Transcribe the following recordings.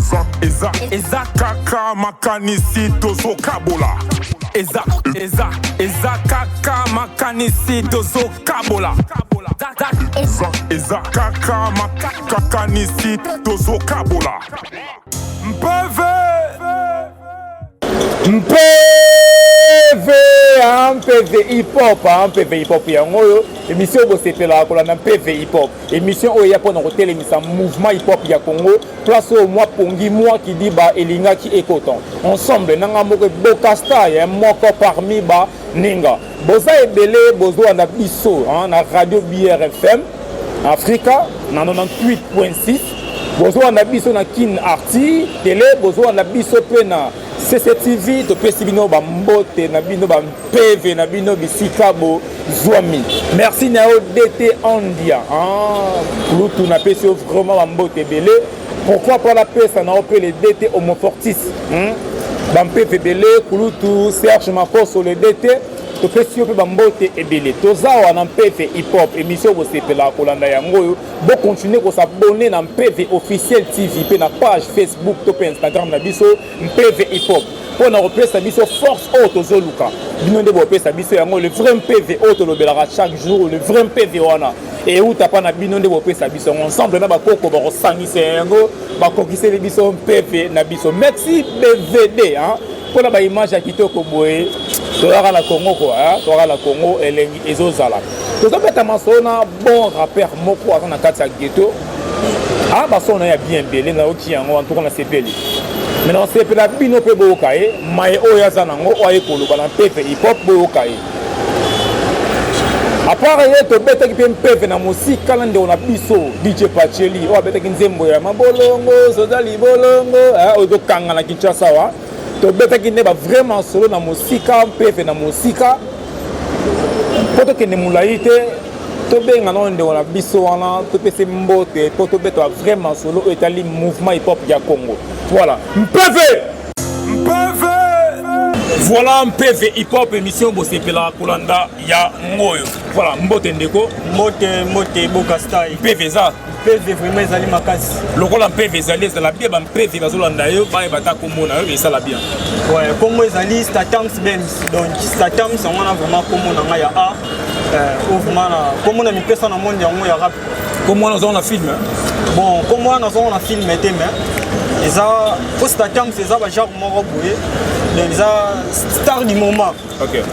Eza, eza, eza kaka makanisi tozokabola. Eza, eza, eza kaka makanisi tozokabola. Eza, eza kaka makanisi tozokabola. Mpeve! Mpeve, mpeve hip hop, mpeve hip hop yango oyo émission oyo bosepelaka kolanda. Mpeve hip hop, émission oyo eya mpona kotelemisa mouvement hip hop ya Congo, place oyo mwa pongi mwa kidiba elingaki ekota ensemble nanga moko eboka star ya moko parmi baninga. Boza ebele bozolanda biso na radio BRFM Africa na 98.6, bozolanda biso na Kin Arti Tele, bozolanda biso mpe na CCTV. Topesi bino bambote na bino, bampeve na bino bisika bozwami. Merci na yo DT Andia Kulutu, napesi yo vraiment bambote ebele. Pourquoi pas napesa na yo mpe le DT Homofortis, Bampeve ebele, Kulutu Serge Makoso, le DT, topesi yo mpe bambote ebele. Toza wana Mpeve hip hop, émission bosepelaka kolanda yango oyo. Bocontinue kos'abonner na Mpeve Officiel TV mpe na page Facebook to mpe Instagram na biso Mpeve hip hop, mpo na kopesa biso force oyo tozoluka. Bino nde bopesa biso yango, le vrai mpeve oyo tolobelaka chaque jour. Le vrai mpeve wana euta mpa na bino nde bopesa biso yango. Ensemble na bakoko bakosangisa yango, bakokiseli biso mpeve na biso. Merci BVD mpona baimage ya kitoko boye. Toyaka na Congo kua, toyaka na Congo, elengi ezozala. Tozobeta masolo na bon rappeur moko aza na kati ya ghetto. Basolo na ye ya bien ebele, nayoki yango, antuka nasepeli. Me nasepela bino mpe boyoka ye, maye oyo aza nango, oyo aye koloba na Mpeve hip hop, boyoka ye. À part ye, tobetaki mpe mpeve na mosika na ndeko na biso DJ Pacheli oyo abetaki nzembo ya mabolongo soza libolongo oyo ezokanga na Kinshasa wa. Tobetaki nde bavrai solo na mosika, mpeve na mosika. Mpo tokende molai te, tobenga nano ndeko na biso wana, topesi mbote mpo tobeta bavrai masolo oyo etali mouvement hip hop ya Congo. Voilà, mpeve. Mpeve. Voilà, Mpeve hip hop, émission bosepelaka kolanda yango oyo. Voilà, mbote ndeko. Mbote, mbote Boka Style. Mpeve eza. Mpeve vraiment ezali makasi. Lokola mpeve ezali, ezala bien. Bampeve bazolanda yo, bayeba ata kombo na yo, esala bien. Ouais, kombo ezali Statams Benz. Donc Statams yango wana vraiment kombo na ngai ya A oyo vraiment na kombo na mipesa na monde yango ya rap. Kombo wana ozango na film? Bon, kombo wana nazongo na film te, mais eza po Statams eza bagenre moko boye, donc eza star du moment.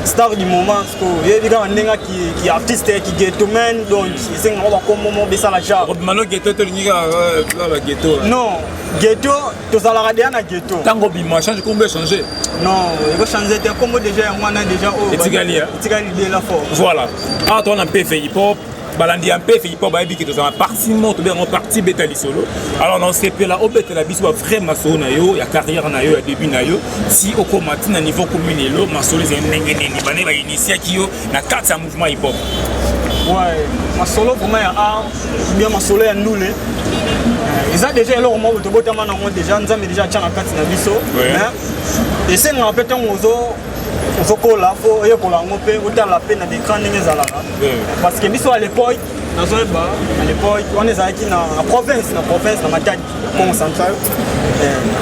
Star du moment, parce que oyebi kaka ndenge ki artiste, ki ghettoman, donc esengaka bakombo moko besala genre. Obimano ghetto, tolingi kaka baghetto. Non, ghetto tozalaka deya na ghetto. Ntango obima, change kombo, echange? Non, ekochange te. Kombo déjà yango wana déjà oyo. Etikali. Etikali libela fort. Voilà, awa toza na Mpeve hip hop. Balandi ya Mpefe hip hop bayebi ke tozala parti moko tobenga parti beta lisolo. Alors na osepela obetela biso bavrai masolo na yo ya carrière na yo, ya début na yo si okóma ti na niveau komi lelo. Masolo ezali ndenge nini, bane bainitiaki yo na kati ya mouvement hip hop? Ouais, masolo vraiment ya art, bien masolo ya ndule eza déjà eloko moko tobotama nango déjà. Nzambe déjà atya na kati na biso, mais esengaka mpe ntango ozokola, fo oyekola yango mpe otala mpe na baécran ndenge ezalaka, parce que biso à l'époque, nazoyeba à l'époque wana ezalaki na province, na Matadi, Congo Central.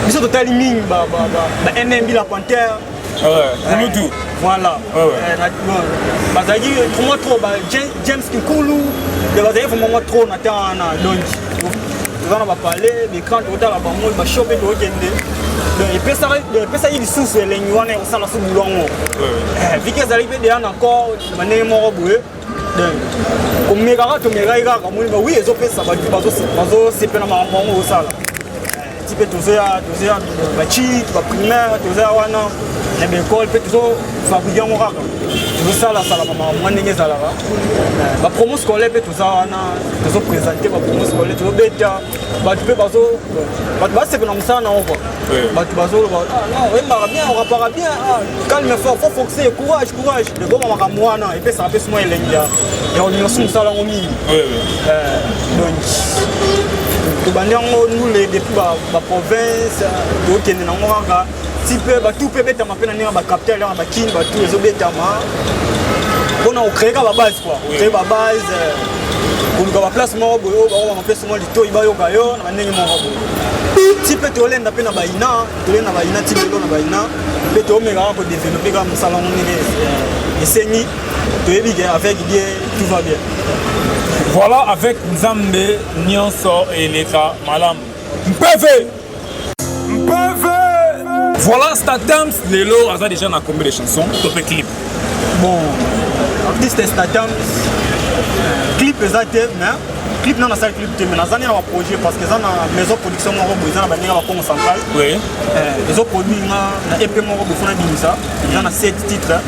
Biso totali mingi ba NMB la Panthère. Kulutu. Voilà, bazalaki vraiment trop ba James Kinkulu, bazalaki vraiment trop na temps wana. Donc toza na bapalais, baécran, totala bango, bashow mpe tokende. Donc epesaki lisusu elengi wana ekosala so bulo yango, viki ezalaki mpe deya na corps bandenge moko boye. Donc komekaka, tomekaki kaka, moni ba wi ezopesa, bato bazosepela makambo yango osala. Ti mpe tozoya bachik baprimaire, tozoya wana na baekole mpe tozofabrike yango kaka, tozosalasala bamakambo ndenge ezalaka. Bapromo scolaire mpe toza wana, tozoprésente bapromo scolaire, tozobeta bato mpe bato basepela mosala nango kua. Bato bazoloba: "Non, oyembaka bien, orapaka bien, calme fort, faut forcer, courage, courage." Eboma makambo wana epesaka mpe sumwa elengi ya kolinga su mosala yango mingi. Donc tobandi yango ndule depuis baprovince, tokende nango kaka ti mpe batu mpe ebetama mpe na ndenge ya bacapitale yaka bakini, batu ezobetama mpona kocréer ka babase quoi, créer babase, koluka baplace moko boye oyo bakobanga mpe somo litoi bayoka yo na bandenge moko boye. Ti mpe tolenda mpe na baina, tolenda baina ti lelo na baina mpe toomeka kaka kodevelope kaka mosala yango ndenge esengi. Toyebi ke avec Dieu tout va bien. Voilà, avec Nzambe nyonso eleka malamu. Mpeve Mpeve. Voilà, Statams lelo aza déjà na combien de chansons to pe clip? Bon, artiste Statams clip eza te, mais clip nana asali clip te, mais naza nde na baprojet parce que eza na maison production moko boye, eza na baninga ba Congo Central. Oui. Ezo produit nga na EP moko boye fona bimisa, eza na 7 titres.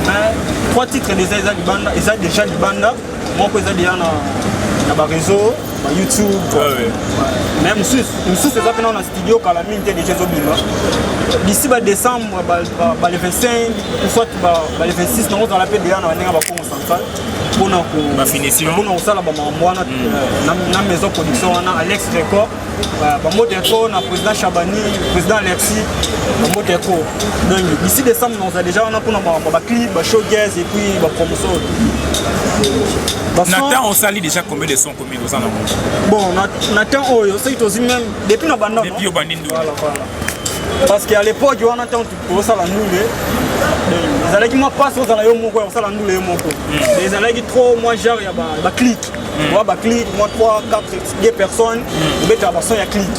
Mais 3 titres déjà eza libanda, eza déjà libanda, moko eza déjà na ba réseau, ba YouTube. Ouais, ouais. Mais mosusu eza mpe na studio kala mingi te, déjà ezobima d'ici ba décembre, ba le 25 ou soit ba le 26, nango ozala mpe déjà na bandenge ba Congo Central mpona Ba finition. Mpona kosala bamakambo wana na maison production wana Alex Record. Bambote eko na président Chabani, président Alexis, bambote eko. Donc d'ici décembre nakozala déjà wana mpona makambo ba clip, ba showcase et puis ba promotion. Na temps osali déjà combien de sons, combien oza nango? Bon, na temps oyo soki tozwi même depuis na banda, non? Depuis obandi ndule. Voilà, voilà. Parce qu'à l'époque wana ntango tozosala ndule, ezalaki mwa mpasi ozala yo moko ya kosala ndule yo moko. Ezalaki trop mwa genre ya ba clic, mwa ba clic, mwa 3 4 2 personnes obetaka bason ya clic.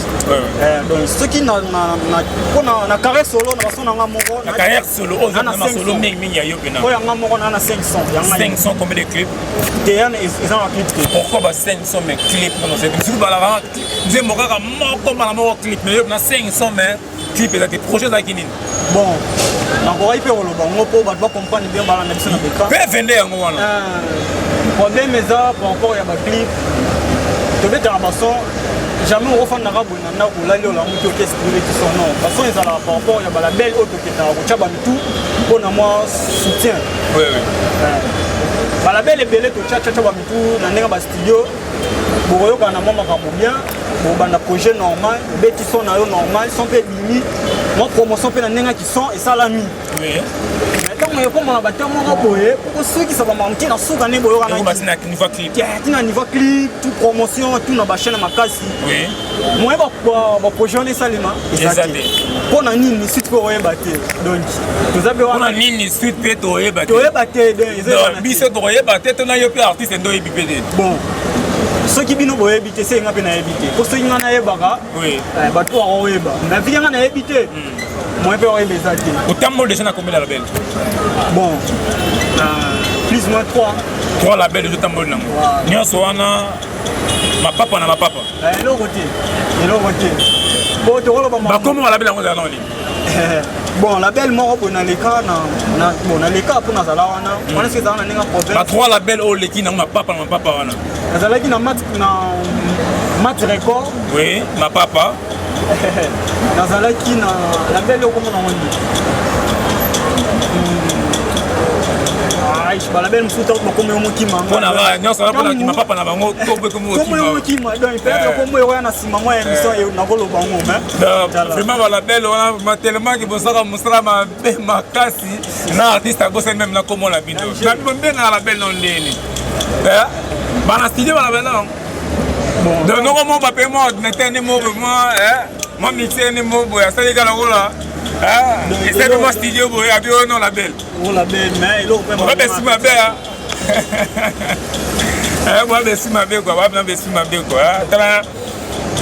Donc soki mpo na carrière solo na bason na nga moko, na carrière solo oyo na solo mingi mingi ya yo pena, oyo yanga moko na 500 yanga. 500, combien de clips? Te, yana eza na clip te. Pourquoi ba 500 mais clip non? C'est surtout balaka nzembo kaka moko mbala moko clip, mais yo na 500 mais clip eza te. Projet ezalaki nini? Bon, nakokaki mpe koloba yango mpo bato bacomprendre bien, balanda biso na beka mpe vende yango wana. Problème eza par rapport ya baclip. Tobetaka bason, jamais okofandaka boye na ndako, olali, olamuki, oke studio ti son. Non, bason ezalaka par rapport ya balabel oyo tokendaka kotya bamitu mpona mwa soutien. Balabel ebele totya bamitu na ndenge bastudio, bokoyokana na mwa makambo bien, bobanda projet normal, obeti son na yo normal, son mpe ebimi, mwa promotion mpe na ndenge ya kison esalami. Mais ntango ekoma na bato moko boye okosukisa bamakambo ti na suka nde boyokanati na niveau clip, tout promotion, tout na bachaîne makasi, moye baprojet wana esalema eza te. Mpo na nini suite mpe oyeba te? Donc toza mpe wana nini suite mpe toyeba te? Toyeba te. Biso tokoyeba te, to na yo mpe artiste nde oyebi mpe te. Bon, soki bino boyebi te, se nga mpe nayebi te, po soki nga nayebaka, bato bakoyeba. Mais vike nga nayebi te, moyen mpe oyeba eza te. Otamboli déjà na combien de label? Bon, plus ou moins 3. 3 label déjà otamboli nango nyonso wana, mapapa na mapapa? Eloko te, eloko te, po tokoloba bakomo balabel yango ezala nani? Bon, label moko boye naleka na, bon, naleka mpo nazala wana wana, soki ezala na ndenge province. Ba 3 label oyo oleki nango mapapa na mapapa wana? Nazalaki na mat, na mat record. Oui, mapapa. Nazalaki na label oyo komona ngo nini, balabel mosusu ntango bakomi yo mokima. Mpona nyonso wana mpona mapapa na bango. Kombo yo mokima, donc peut-être kombo ekoya na nsima mwa ya émission, nakoloba ngo. Mais vraiment balabel wana tellement ke bosaka mosala mabe makasi na artiste abosani meme na kombo na bino. Na bino mbengaka label no ndeni bana studio balabel nango. Donc noko mo bape mwa ordinateur nde mo mwa mwa mixer nde mo boye asali kaka lokola esali mwa studio boye abi oyo no label. Oba besi mabe, bwa besi mabe kua, bwa besi mabe kua. Tala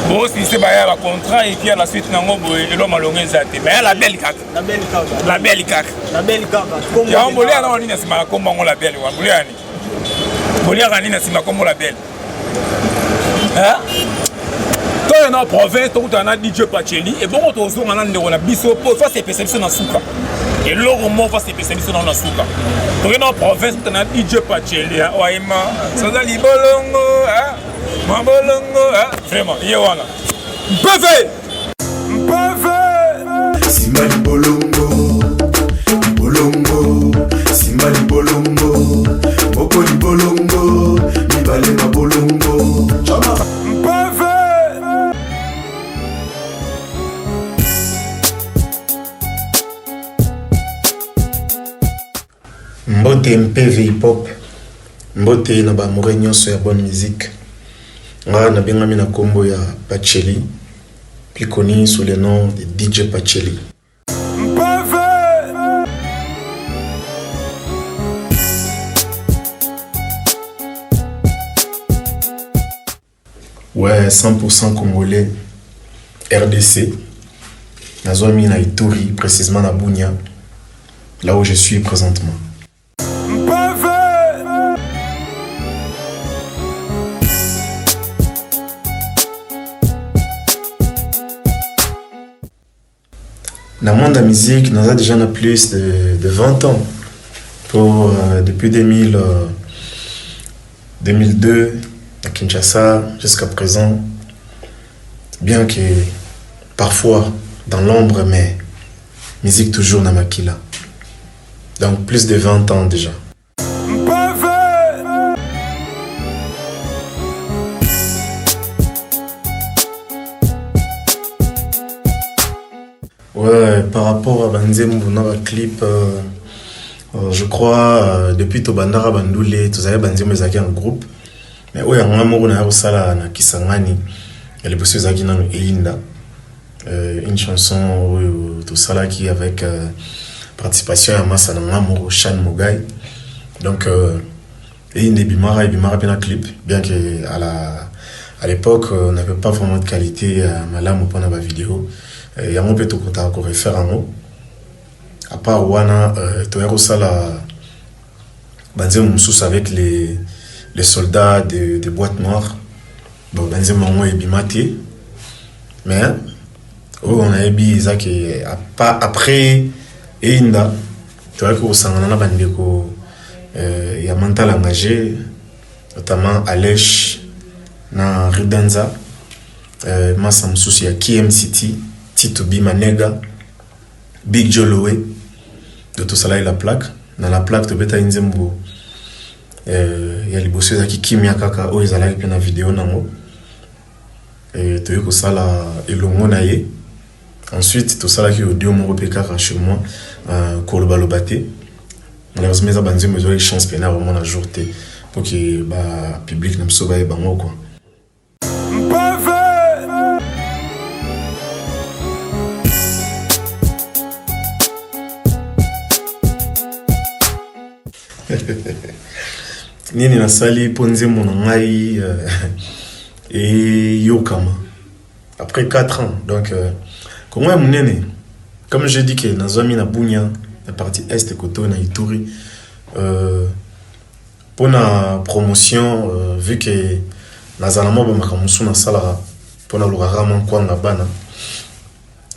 bosilise baya bacontrat et puis à la suite nango boye elo malongo eza te, mais ya label kaka, label kaka. Yango bolia nango nini na nsima ya kombo yango label wana? Bolia nini, boliaka nini na nsima kombo label? Toyo na province, tokutana na DJ Pacheli, ebongo tozonga na ndeko na biso mpo fa sepesa biso na suka eloko moko, fa sepesa biso nano na suka. Toke na province, tokutana na DJ Pacheli wayema soza libolongo mabolongo, vraiment ye wana mpeve. Mpeve. Simba libolongo, libolongo, simba libolongo, moko libolongo, mibale mabolongo. Mpeve. Mbote Mpv Hip Hop, mbote na baamoureux nyonso ya bonne musique. Nga nabengami na nkombo ya Pacheli. plus connu sous le nom de DJ Pacheli. Ouais, 100% congolais, RDC. Nazwami na Ituri, précisément na Bunia, là où je suis présentement. Na monde ya musique, naza déjà na plus de 20 ans. Pour, depuis 2000, 2002, à Kinshasa, jusqu'à présent. Bien que parfois dans l'ombre, mais musique toujours na makila. Donc plus de 20 ans déjà. Ouais, par rapport à banzembo na ba clip, je crois depuis tobandaka bandule tozali banzembo ezalaki en groupe, mais oyo yanga moko naya kosala na Kisangani ya liboso ezalaki nano Eyinda, une chanson oyo tosalaki avec participation ya masa na nga moko Shan Mogai. Donc Eyinda ebimaka, ebimaka mpe na clip, bien que à l'époque on n'avait pas vraiment de qualité ya malamu mpona bavideo. Yango mpe tokotaka korefaire yango. À part wana, toya kosala banzembo mosusu avec les soldats de Boîte Noire. Bon, banzembo yango ebima te, mais oyo nayebi eza ke après Eyinda toyaki kosangana na bandeko ya Mental Engagé, notamment Alesh na Ridanza, masa mosusu ya KMCT, Tito B Manega, Big Jolowe. Do tosalaki La Plaque. Na La Plaque tobetaki nzembo ya liboso ezalaki Kimia kaka, oyo ezalaki mpe na video nango. Toyei kosala elongo na ye. Ensuite tosalaki audio moko mpe kaka chez moi, Kolobaloba te. Malheureusement eza banzembo ezwaki chance pene ya komona jour te po ke bapublic na biso bayeba yango quoi. Nini nasali mpo nzembo na ngai eyokama après 4 ans? Donc Kongo ya monene, comme je dis ke nazwami na Bunia, na partie est koto na Ituri, mpona promotion, vu ke nazala mwa bamakambo mosusu nasalaka mpona lukaka mwa nkwanga bana.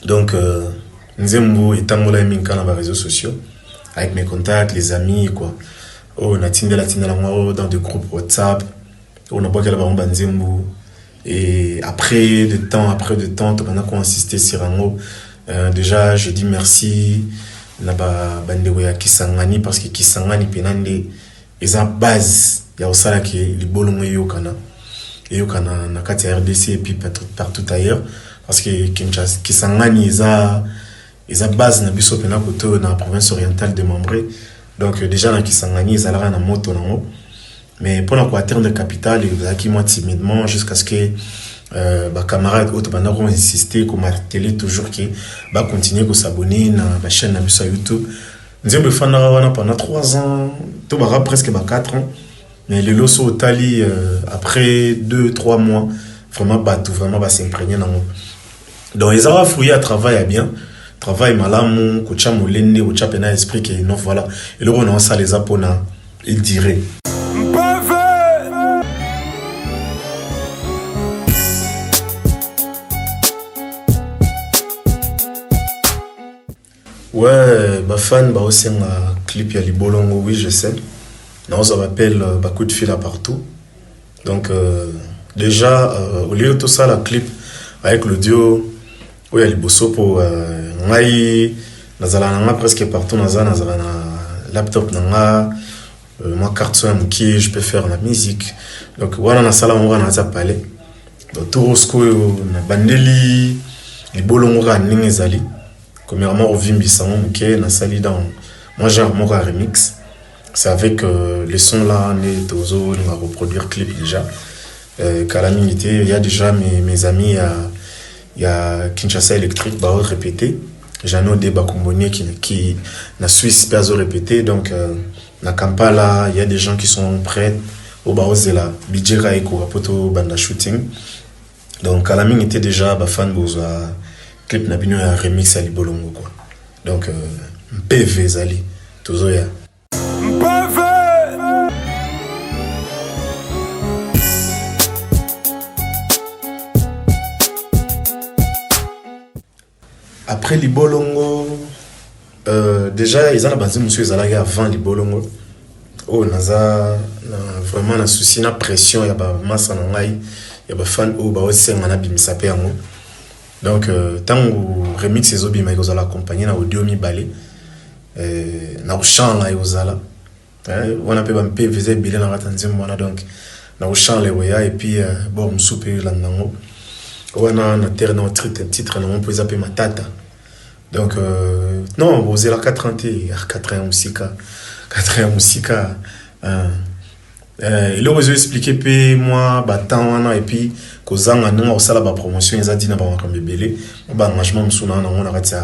Donc nzembo etambolaki mingi kaka na baréseaux sociaux avec mes contacts, les amis quoi, oyo natindela tindela yango dans des groupes WhatsApp, oyo nabwakela bango banzembo. Et après de temps, après de temps, tobanda koinsister sur yango. Déjà je dis merci na bandeko ya Kisangani, parce que Kisangani mpena nde eza base ya kosalaki libolongo eyokana, eyokana na kati ya RDC et puis partout ailleurs, parce que Kinshasa, Kisangani eza base na biso mpena kote oyo na province orientale de Mambré. Donc déjà na Kisangani ezalaka na moto nango, mais mpona koatteindre capitale ezalaki mwa timidement, jusqu'à ce que bacamarade oyo tobanda koinsister, komarteler toujours ke bacontinue kos'abonner na bachaîne na biso ya YouTube. Nzembo efandaka wana pendant 3 ans to baka presque ba 4 ans, mais lelo so otali, après 2 3 mois, vraiment bato vraiment bas'imprégner nango. Donc ezaka fruit ya travail ya bien, travail malamu, kotya molende, kotya mpena esprit ke non, voilà, eloko na osala eza mpona edire. Mpeve. Ouais, bafan baosenga clip ya Libolongo. Oui, je sais, naozwa baappel, bacoup de fil à partout. Donc déjà, au lieu tosala clip avec l'audio oyo ya liboso, mpo ngai nazala na nga presque partout, naza nazala na laptop na nga, mwa carte son ya mokie, je peux faire la musique. Donc wana nasala yango wana naza palais. Donc toro sikoyo nabandeli Libolongo kaka ndenge ezali, premièrement kovimbisa yango moke, nasali dans moi genre moko ya remix. C'est avec le son là nde tozolinga reproduire clip déjà, kala mingi te. Il y a déjà mes amis ya ya Kinshasa Electrique bao répéter. Jeannot de Bakumboni qui na Suisse pe azo répéter. Donc na Kampala, il y a des gens qui sont prêts au baozela budget ka ekoka poto banda shooting. Donc kala mingi te déjà ba fan bozwa clip na bino ya remix ya libolongo quoi. Donc mpv ezali tozoya. Mpv. Après libolongo, déjà eza na banzembo mosusu ezalaki avant libolongo oyo naza na vraiment na souci na pression ya bamasa na ngai ya bafan oyo baosenga nabimisa mpe yango. Donc ntango remix ezobima ekozala accompagné na audio mibale, na kochanla ekozala wana mpe bampe eza ebele na kati ya nzembo wana. Donc na kochanla ekoya et puis bon mosusu mpe elanda yango wana na terre na titre nango mpo eza mpe matata. Donc non, bozela 4 ans te, 4 ans ya mosika, 4 ans ya mosika. Eloko ezo expliquer mpe mwa batemps wana et puis kozanga ndenge kosala bapromotion eza ntina bamakambo ebele, mwa baengagement mosusu na nango na kati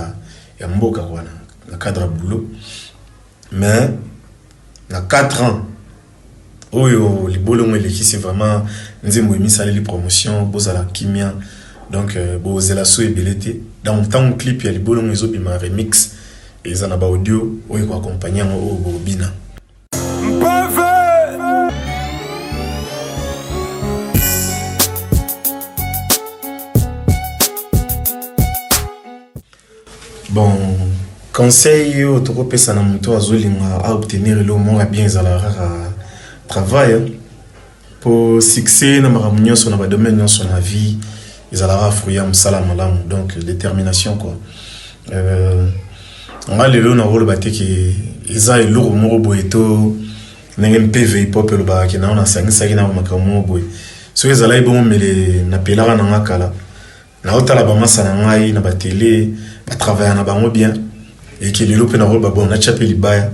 ya mboka wana na cadre ya boulot. Mais na 4 ans oyo libolongo elekisi vraiment nzembo emisaleli promotion, bozala kimia. Donc bozela so ebele te. Donc ntango clip ya libolongo ezobima remix eza na baaudio oyo ekoaccompagne yango oyo bobina. Mpv. Bon, conseil oyo tokopesa na moto azolinga aobtenir eloko moko ya bien ezalaka kaka travail po succès na makambo nyonso na badomaine nyonso na vie ezalaka fruit ya mosala malamu. Donc détermination quoi. Nga lelo nakoloba te ke eza eloko moko boye to ndenge mpv hip hop elobaka ke nao nasangisaki na makambo moko boye. Soki ezalaki bongo mele napelaka na nga kala. Naotala bamasa na ngai na batele batravailla na bango bien eke lelo mpe nakoloba bon natya mpe libaya,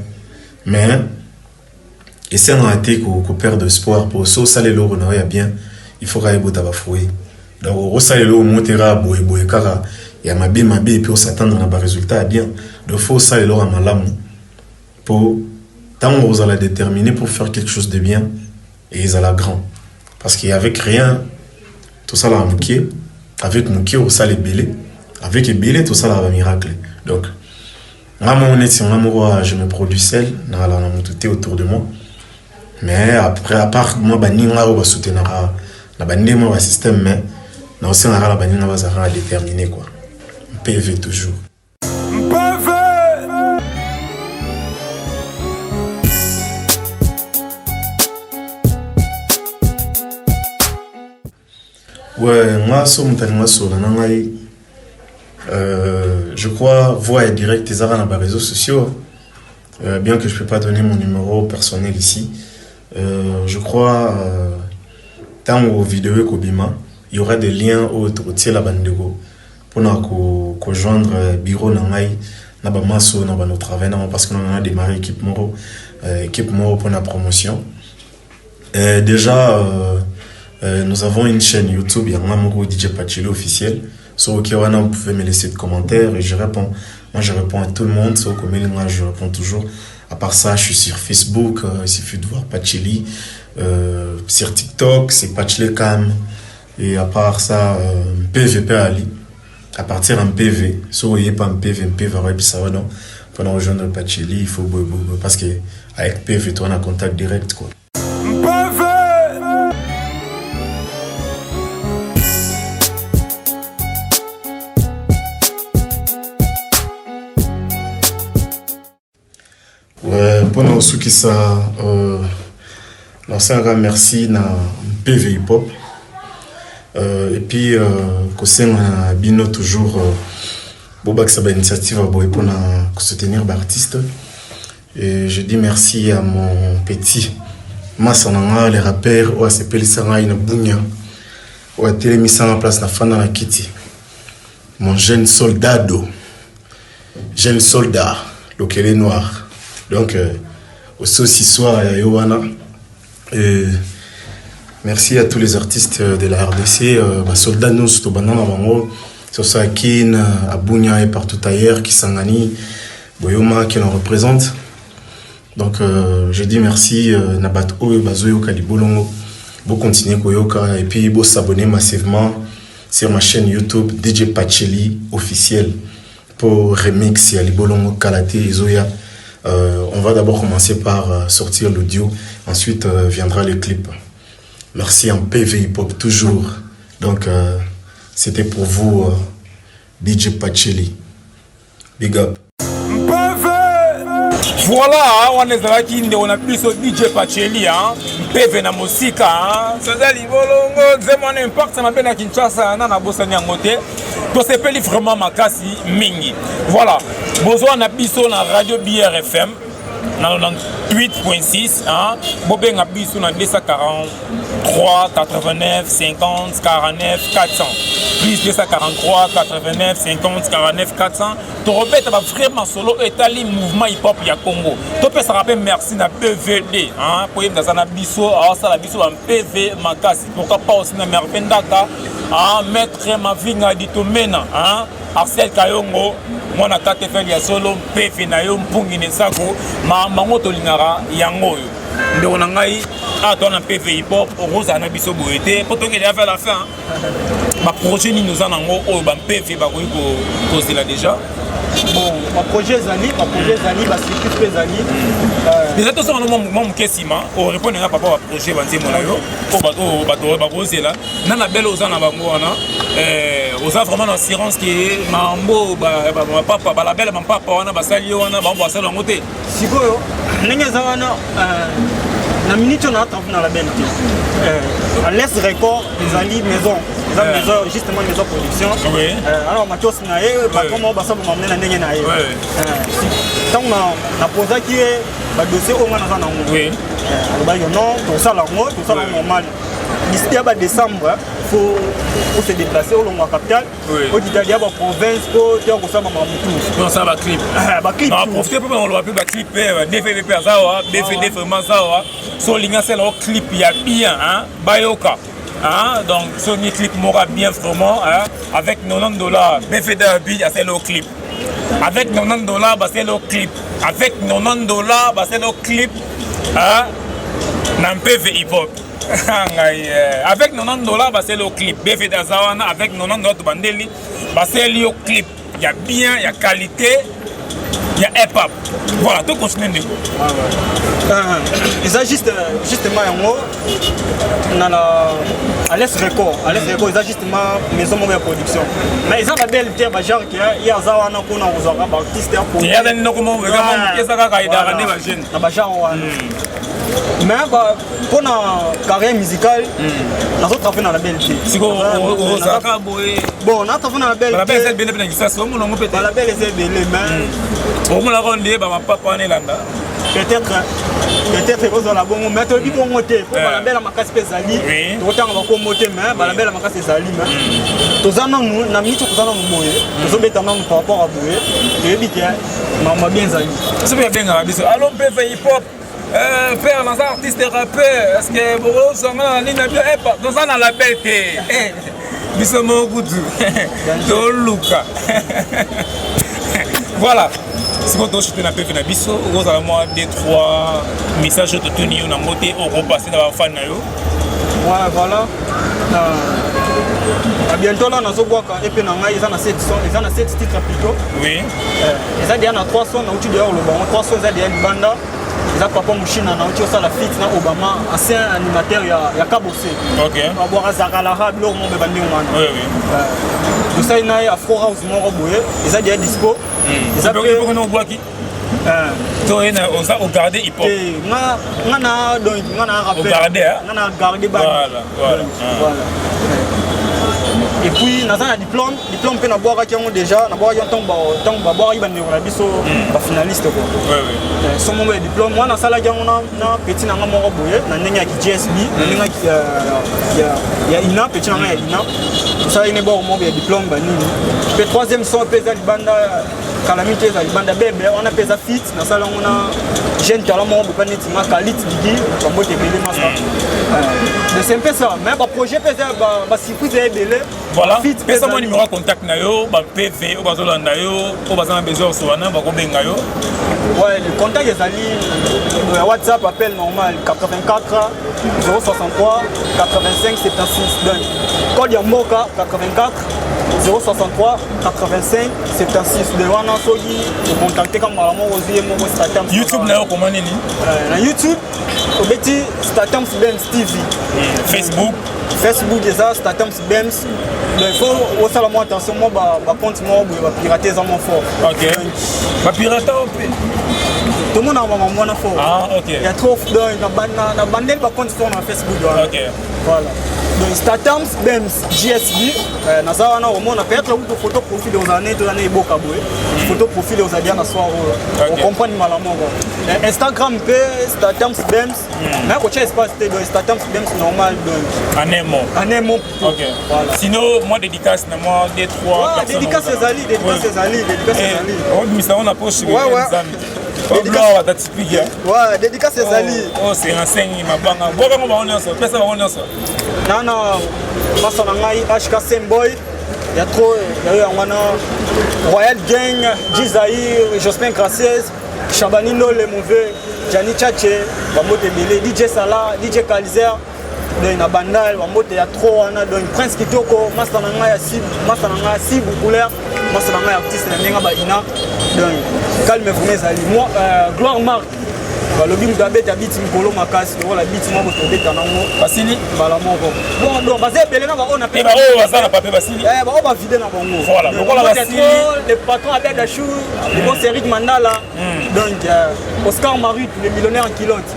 mais esengaka te koperdre espoir po so osala eloko na yo ya bien, il faut kaka ebota bafruit. Donc okosala eloko moko te kaka boyeboye kaka ya mabe mabe et puis os'attendre na barésultat ya bien. Donc faut osala eloko ya malamu po ntango ozala déterminé pour faire quelque chose de bien et ezala grand, parce que avec rien tosalaka moke, avec moke osala ebele, avec ebele tosalaka bamiracle. Donc nga moko neti nga moko, je me produis seul, nazala na motu te autour de moi. Mais après, à part moi baninga oyo basoutenaka na bandenge mwa basystème, mais naosengaka na baninga bazalaka déterminé quoi. PV toujours. Mpv. Ouais, nga so moto alinga sola na ngai, je crois voix ya direct ezaka na baréseaux sociaux, bien que je peux pas donner mon numéro personnel ici. Je crois ntango video ekobima, il y aura des liens oyo tokotiela bandeko mpona kojoindre bureau na ngai na bamaso na bano travail nango, parce que on a démarré équipe moko mpona promotion. Déjà, nous avons une chaîne YouTube, il y a moko DJ Pachelo officiel. So ok wana, vous pouvez me laisser des commentaires et je réponds. Moi je réponds à tout le monde, so comme moi je réponds toujours. À part ça, je suis sur Facebook, il suffit de voir Pacheli. Sur TikTok, c'est Pachele Cam. Et à part ça, PVP Ali. À partir en PV, si vous voyez pas en PV, PV, ouais, puis ça va donc. Pour nous rejoindre Pacheli, il faut parce que avec PV, toi, on a contact direct quoi. Mpv. Ouais, mpona kosukisa, nasalaka merci na PV hip hop, et puis kosenga na bino toujours bobakisa bainitiative ya boye mpona kosoutenir baartiste. Et je dis merci à mon petit masa na nga le rappeur oyo asepelisa ngai na bunya, oyo atelemisanga place na fanda na kiti, mon jeune soldado, jeune soldat lokele noir. Donc aussi soir ya yo wana. Et merci à tous les artistes de la RDC, basoldat nyonso tobanda na bango. Ce soit à Kin, à Bunia et partout ailleurs, Kisangani, Boyoma, qui en représente. Donc, je dis merci, na bato oyo bazoyoka Libolongo. Bo continuer koyoka et puis bo s'abonner massivement sur ma chaîne YouTube DJ Pacheli officiel pour remix ya Libolongo kala te ezoya. On va d'abord commencer par sortir l'audio, ensuite viendra le clip. Merci en PV Hip Hop toujours. Donc c'était pour vous DJ Pacheli. Big up. Voilà, wana ezalaki ndeko na biso DJ Pacheli, mpeve na mosika. Soza Libolongo, nzembo wana impact mabe na Kinshasa na nabosani yango te. Tosepeli vraiment makasi mingi. Voilà, bozwa na biso na radio BRFM na 98.6, hein. Bobenga biso na 243 89 50 49 400, plus 243 89 50 49 400. Tokobeta bavrai solo oyo etali mouvement hip hop ya Congo. Topesaka mpe merci na BVD, hein, po yebisa aza na biso, aosala biso ba mpv makasi. Pourquoi pas aussi na Merve Ndaka, hein, maître Mavinga Ditomena, hein, Arcel Kayongo, mwana KTFL ya solo, mpv na yo mpungi nesako mamango tolingaka yango oyo. Ndeko na ngai, awa toa na mpv hip hop, okozala na biso boye te mpo tokende ya la fin. Baprojet nini oza nango oyo bampv bakoki kozela déjà? Bon, baprojet ezali, baprojet ezali, basurprise mpe ezali. Déjà tosonga no mwa moke nsima orépondre nga papa. Baprojet, banzembo na yo oyo bato bakozela na na bele, oza na bango wana, oza vraiment na assurance ke mambo bapapa balabele bampapa wana basali yo wana, bango basala yango te? Sikoyo ndenge eza wana, na minute oyo naa na label te. Ales Record ezali maison, eza maison, justement maison production. Alors Mathios na ye patron moko basala mamne na ndenge na ye. Ntango napozaki ye badossier oyo nga naza nango, alobaki: "Non, tosala yango, tosala yango normal d'ici ya badécembre." Faut se déplacer, olongwa capitale, okita ya baprovince po toya kosala makambo tu. Tosala baclip. Baclip. Profite mpe baloba mpe baclip mpe DVD mpe aza awa. DVD vraiment aza awa. So olingi asala o clip ya bien, bayoka. Donc soki clip moko ya bien vraiment, avec 90 $, BVD abi asala o clip avec 90 $, basala o clip avec 90 $, basala o clip na mpv hip hop ngai avec 90 $, basali yo clip. BVD aza wana avec 90 $, tobandeli, basali yo clip ya bien, ya qualité, ya hip hop. Voilà, tocontinue ndeko. Eza juste justement yango na la Ales Record. Ales Record eza justement maison moko ya production, mais eza label te. Bagenre ke ye aza wana mpona kozwaka baartiste. Aza ndoko moko eza kaka edaka nde bajeune. Na bagenre wana, mais mpona carrière musicale nazotravaille na label te. Ozalaka boye? Bon, natravaille na label. Balabel eza ebele mpe na Kisasa, omona yango mpe te? Balabel eza ebele, mais omonaka nde bamapapa wana elanda. Peut-être, peut-être ekozala bongo, mais toyebi bongo te, po balabel ya makasi mpe ezali. Tokotanga bakombo te, mais balabel ya makasi ezali. Mais toza nanu na miniti, toza nanu boye, tozobeta nanu par rapport à boye, toyebi ke makambo bien ezali. Biso mpe babengaka biso: "Allo mpv hip hop, père, naza artiste rappeur, est ce que bokozwanga na nini na bio?" Toza na label te, biso moko kutu toluka. Voilà, sikoyo tochute na pepe na biso. Okozala mwa 2 3 message oyo totuni yo nango te, okopase na bafani na yo. Ouais, voilà. Na bientôt là nazobwaka EP na ngai, eza na 7 son, eza na 7 titre plutôt. Eza deya na 3 son, nauti deya koloba ngo. 3 son eza deya libanda. Eza Papa Mushina, nauti osala feat na Obama, ancien animateur ya Kabose. Babwaka Zakalaka, biloko moko mpe bandenge wana. Tosali na ye afro house moko boye, eza deya dispo. Eza mpe obwaki to ye oza ogarde hip hop? Nga nga na donc nga na rappel ogarde. Nga na garde ba. Voilà. Et puis naza na diplôme, diplôme mpe nabwakaki yango déjà, nabwakaki yango ntango babwakaki bandeko na biso bafinaliste quoi. So moko ya diplôme wana nasalaki yango na petit na nga moko boye na ndenge ya kigsb, na ndenge ya ina, petit na nga ya ina, tosalaki ne bord moko ya diplôme banini. Mpe troisième son mpe eza libanda. Kala mingi te, eza libanda bebe wana mpe eza fit. Nasala yango na jeune talent moko bopa neti nga Kalit Didi, bambote ebele masa. Mais c'est un peu ça, mais baprojet mpe eza, basurprise eza ebele. Voilà. Fit mpe Pesa mwa ezali. numéro ya contact na yo, bampv oyo bazolanda yo, oyo baza na besoin kosola na bakobenga yo. Ouais, le contact ezali ya WhatsApp, appel normal, 84 063 85 76. Donc code ya mboka 84 063 85 76. De wana soki ocontacte ka mbala moko, ozwi ye moko Statams. YouTube na yo koma nini? Na YouTube obeti Statams Bems TV. Facebook? Facebook eza Statams Bems. Donc il faut osala mwa attention, mwa bacompte moko boye bapirate eza mwa fort. Ok, bapirate oyo mpe? Tomonaka makambo wana fort. Ah, ok. Ya trop, donc na bandeli bacompte fort na Facebook wana. Voilà, donc Statams Bems GSB, naza wana. Omona peut-être kutu photo profil ozala neti oza na eboka boye, photo profil ozala bien na soir oyo. Ocomprendre mbala moko. Instagram mpe Statams Bems, mais kotia espace te, donc Statams Bems normal, donc En un mot. En un mot plutôt. Voilà. Sinon moi, dédicace na moi deux, trois Ouais, personnes. dédicace ezali, dédicace ezali, dédicace ezali. Obimisa ngo na poche. Ouais. Nzambe obloa wata typique. Ouais, dédicace ezali. Oyo c'est enseigné mabanga, bwakango bango nyonso, pesa bango nyonso. Nana masa na ngai HK Semboy ya trop yayo, yango wana Royal Gang, Jizair, Jospin Graciès, Chabani Ndole, mauvais Jani Chache, bambote ebele, DJ Sala, DJ Kalizer, donc na Bandal, bambote ya trop wana. Donc Prince Kitoko, masa na ngai ya Sibu, masa na ngai ya Sibu couleur, masa na ngai ya artiste na ndenge baina. Donc calme vraiment ezali moi, Gloire Mark, balobi moto abeta biti mikolo makasi lokola biti moko tobeta nango. Basili. Mbala moko. Bon, donc baza ebele na baoyo na e baoyo baza na papier basili. Baoyo bavide na bango. Voilà, Donc, lokola mbote basili. trop, le patron Abed Achou, le boss Eric Mandala, donc Oscar Marut, le millionnaire en culotte.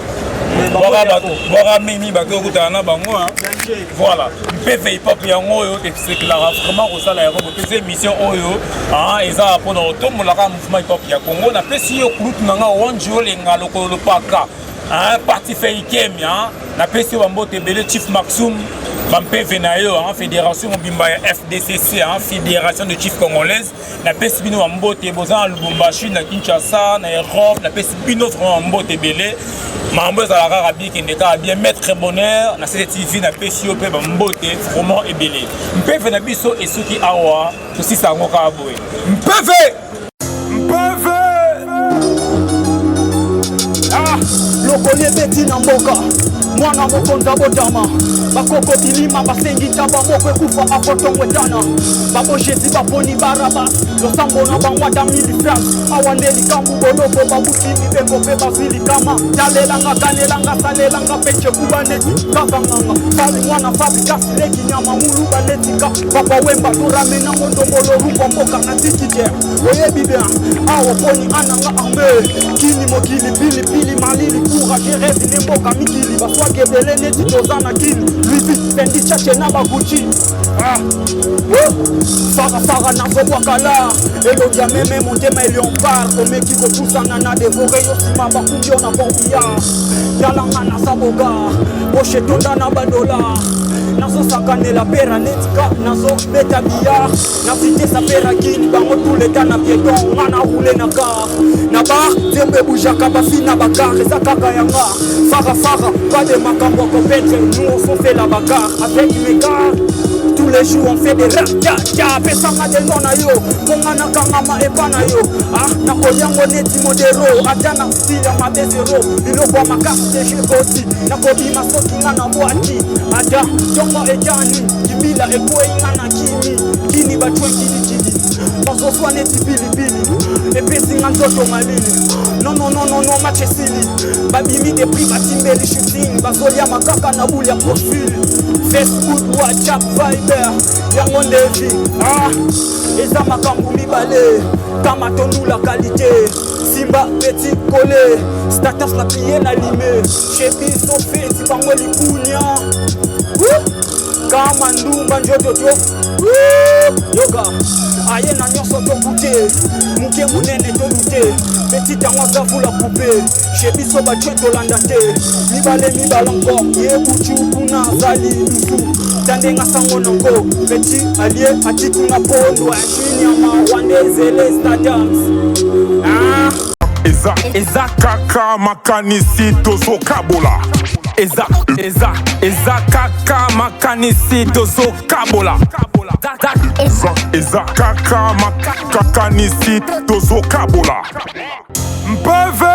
Mais bango ya trop. Bwaka mingi bato okutana na bango, hein. Danger. Voilà, mpv hip hop yango oyo esekelaka vraiment kosala yango. Bopesa émission oyo, ah, eza mpona kotombolaka mouvement hip hop ya Congo. Napesi yo kulutu na nga Wanji Olenga lokolo lopaka, ah, parti feikemi, ah. Napesi yo bambote ebele, Chief Maxum, bampeve na yo, ah, fédération mobimba ya FDCC, ah, Fédération de Chief Congolaise. Napesi bino bambote, boza na Lubumbashi, na Kinshasa, na Europe, napesi bino vraiment bambote ebele. Makambo ezala kaka bien, kende kaka bien. Maître Bonheur na CCTV, napesi yo mpe bambote vraiment ebele. Mpeve na biso esuki awa, tosisa yango kaka boye. Mpeve. Mpeve. Ah, lokoli ebeti na mboka, mwana mokonzi abotama, bakoko bilima basengi ntaba moko ekufa akotongo etana, babojezi baponi Barabas, losambo na bango ata mili france awa nde likambo boloko babuki mibeko mpe bazwi likama. Talelanga, kanelanga, salelanga mpe cekuba neti kaka nganga fali mwana Fabrikas leki nyama muluba neti ka Papa Wemba toramenango ndombolo rukwa mboka na tiki te. Oyebi bien awa poni ananga arme kini mokili pilipili malili courage rêve ne mboka mikili baswaki ebele neti toza na kini Louis Fendi Chache na baguchi. Ah. Farafara nazobwaka la elongi ya meme motema eliompar omeki kopusana na devore yo nsima bakumbi yo na corbillard. Talanga naza boga poshe tonda na badolar, nazosakanela pera neti ka nazobeta billard na vitesse apera kini bango tout leta na piéton, nga na roule na car na bar nzembo ebujaka bafi na bakar eza kaka yanga farafara pas de makambo ya kopetre. Nous on fait la bagarre avec mes gars, tous les jours on fait des ratatata. Pesanga delmo na yo mponga nakangama epa na yo, ah, nakoliango neti modero ata na style ya mabe zero biloko ya makasi te jekoti nakobima soki nga na bwati ata ntongo etani kibila ekwei nga na kimi kini batwe kilikili bazoswa neti pilipili epesi nga nzoto malili. Non, match esili, babimi depuis batimbeli shooting, bazolia makaka na bule ya profil. Facebook, WhatsApp, Viber, yango ndevi, ah, eza makambo mibale kama tondula qualité simba petit collé status na plie na lime chez biso feti bango likunya kama ndumba njoto to yoga aye na nyonso tokute moke monene tolute petit yango aza vula coupe chez biso batue tolanda te mibale mibale encore ye butu kuna azali dusu. Tandenga sango noko petit alie atikinga pondo nyama rwandezele stadiums. Ah. Eza eza kaka makanisi tozokabola. Eza eza eza kaka makanisi tozokabola. Eza eza kaka makanisi tozokabola. Mpeve.